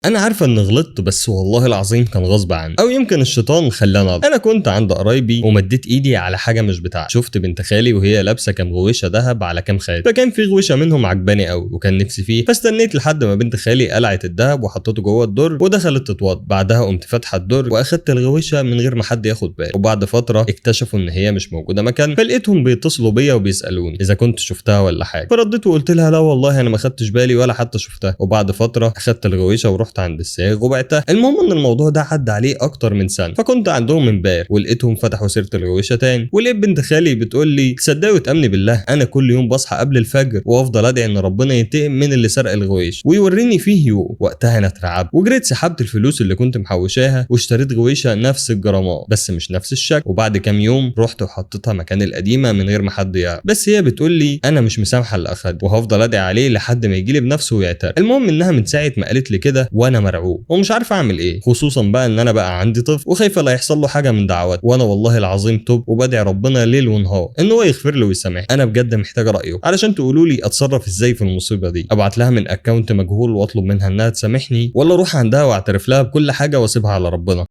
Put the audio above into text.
انا عارفه ان غلطت، بس والله العظيم كان غصب عني، او يمكن الشيطان خلاني أغلط. انا كنت عند قرايبي ومديت ايدي على حاجة مش بتاعتي، شفت بنت خالي وهي لابسه كام غويشه ذهب على كام خاتم، فكان في غويشه منهم عجباني قوي وكان نفسي فيه، فاستنيت لحد ما بنت خالي قلعت الذهب وحطيته جوه الدرج ودخلت تتوضى. بعدها قمت فاتحة الدرج واخدت الغويشه من غير ما حد ياخد باله، وبعد فترة اكتشفوا ان هي مش موجودة مكان، فلقيتهم بيتصلوا بيا وبيسالوني اذا كنت شفتها ولا حاجة، فرديت وقلت لها لا والله انا ما خدتش بالي ولا حتى شفتها. وبعد فترة اخدت الغويشه ورحت عند الصاغ وبعتها. المهم ان الموضوع ده عدى عليه اكتر من سنة، فكنت عندهم امبارح ولقيتهم فتحوا سيره الغويشه تاني، ولقيت بنت خالي بتقول لي تصدقي وتامني بالله انا كل يوم بصحى قبل الفجر وافضل ادعي ان ربنا ينتقم من اللي سرق الغويش ويوريني فيه يوم. وقتها انا اترعبت وجريت سحبت الفلوس اللي كنت محوشاها واشتريت غويشه نفس الجرامات بس مش نفس الشكل، وبعد كام يوم رحت وحطيتها مكان القديمة من غير ما حد يعرف. بس هي بتقول لي انا مش مسامحة اللي اخد وهفضل ادعي عليه لحد ما يجي لي بنفسه ويعترف. المهم انها من ساعة ما قالت لي كده وانا مرعوب ومش عارف اعمل ايه، خصوصا بقى ان انا بقى عندي طفل وخايفة لا يحصل له حاجة من دعوات، وانا والله العظيم توب وبدعي ربنا ليل ونهار ان هو يغفر لي ويسامحني. انا بجد محتاجه رايه علشان تقولوا لي اتصرف ازاي في المصيبة دي، ابعت لها من account مجهول واطلب منها انها تسامحني، ولا اروح عندها واعترف لها بكل حاجة واسيبها على ربنا؟